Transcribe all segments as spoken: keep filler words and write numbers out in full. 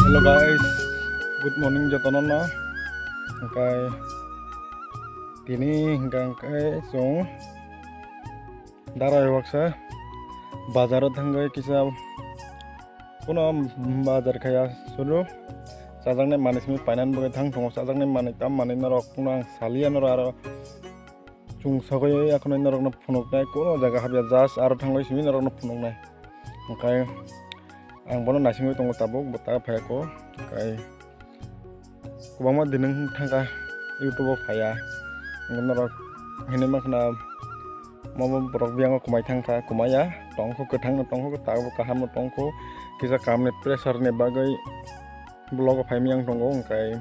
Hello guys, good morning jotono no. Hwnkhe tini hwnkha hwnkhe chwng darai waksa bazaro thangwi kisa kuno bazar khaya suru chajaknai manwi simi painani bagwi thang tongo. Chajaknai manwi tam manwi norok kuno ang saliya norok aro chwng sogwi akhwnwi norokno phunuknai kuno jaga habya just aro thangwi simi norokno phunuknai. Hwnkhe ang bono naisingwi tongo tabuk bo ta phaiyakho. Hwnkhe kwbangma dinung thangkha YouTube o phaiya. Hwnkhe norok hinwi mankha na omo borok biyango kwmai thangkha, kwmaiya tongkho, kwthangno tongkho, tabuk kahamno tongkho, kisa kamni pressure ni bagwi vlog o phaimiyang tongo. Hwnkhe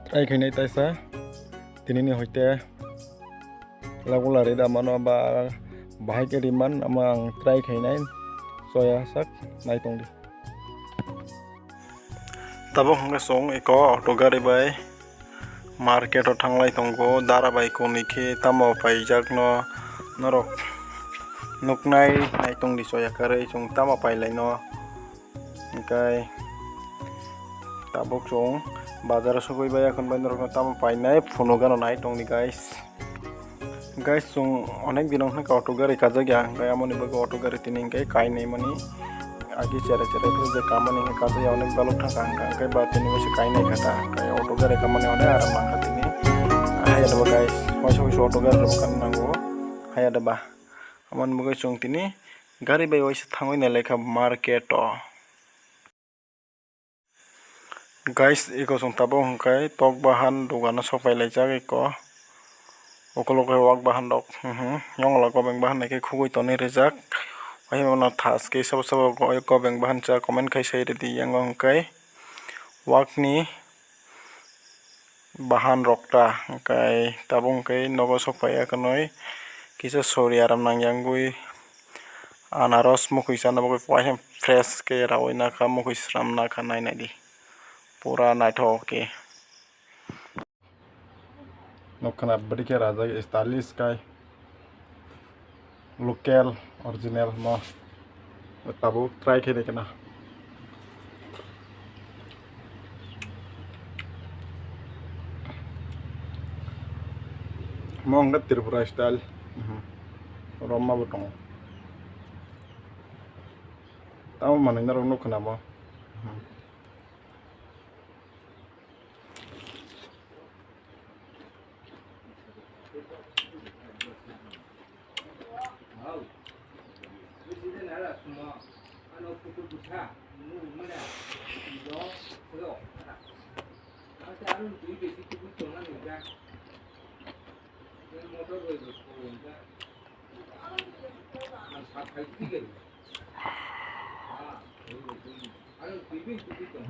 try khainai taisa tinini hoite. Lagula rida mano ba bahai khe riman ama ang try khainai soya sak naitongdi. Tabuk hwnkhe chwng eko auto gari bai market o thanglai tongo dara bai koni khe tamo paijak no norok nuknai naitongdi soya karwi chwng tamo pailai no. Hwnkhe tabuk chwng bazar o sogwi bai akhwn bai norokno tamo painai phunuk gano nai tongdi guys. Guys, chwng onek din wngkha auto gari kajak ya, hwnkhe amoni bagwi auto gari tini hwnkhe kainwi mani agi chere chere phuru je kamani hwnkhe kajak ya onek balok thangkha hwnkha hwnkhe ba tini waisa kainai kha ta hwnkhe auto gari kamani onek aram nangkha tini. Haya deba guys, waisa waisa auto gari rok kan nango haya deba. Amoni bagwi chwng tini gari bai waisa thangwi nai laikha market o. Guys, eko chwng tabuk hwnkhe tok bahan dogano sok pai laijak eko. Ukulok khe wak bahan rok, mhm, yongla gobeng bahan hai khe khugui tonwi rijak. Waisa bono thas khe sabo sabo gobeng bahan cha comment khai sai ridi yango hwnkhe wakni bahan rok ta hwnkhe tabuk hwnkhe nogo sok pai ya kwnwi kisa sori aram nang yangwi anaros mukhwi chana bagwi waisa fresh khe rawi nakha mukhwi sram nakha nai naidi pura naithok khe. Nukha na bwrwi khe rajak stylish khai. Local, original mo. Tabuk try khe naikhe na. Mo wngkha Tripura style. Mhm. Romma bo tongo. Tamo manwi norok nukha na mo. Mhm.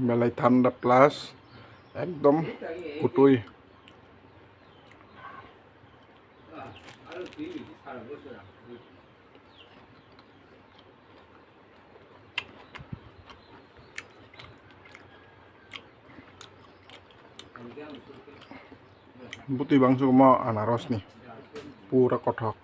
Belai thanda plus ekdom kutui. Bwtwi bangso omo anaros ni pura kothok.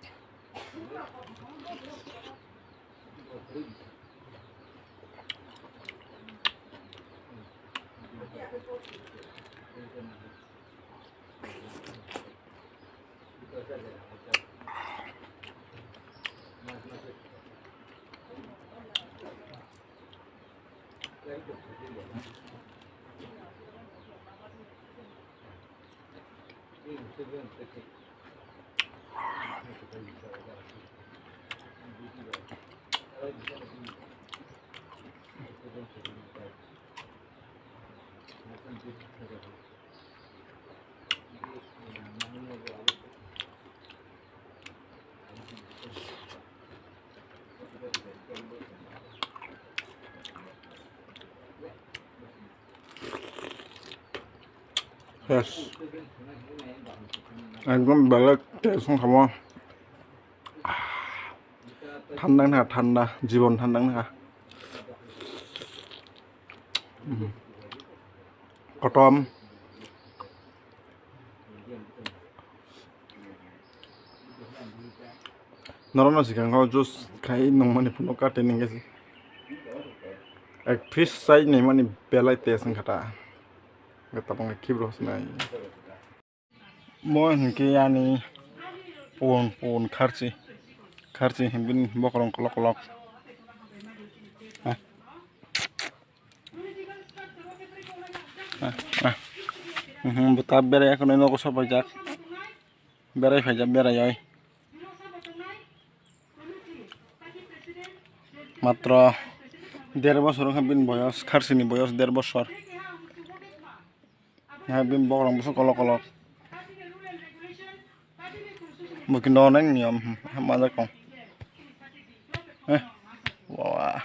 Yes. Ekdom belek taste wngkha mo. Thanda wngkha, thanda, jibon thanda wngkha. Mhm. Kotom. Norokno swkang o juice khai nungmani phunukha tini hwnkhe se. Ek piece sai ni mani belai test wngkha ta. Tabang khibro sinai. Mo hinkhe ani pun pun kharchi. Kharchi hinkhe bini bokrong kolok kolok. Ah. Ah, ah. Mhm, bwta berai, ekhwno nogo sopaijak. Berai phaijak, berai oi. Matro der bosor wngkha bini boyos, kharchini boyos der bosor. Hai bini bokrok bwswk kolok kolok. Bo khe no nang niyom, hmm, manjak tong. Eh, wa.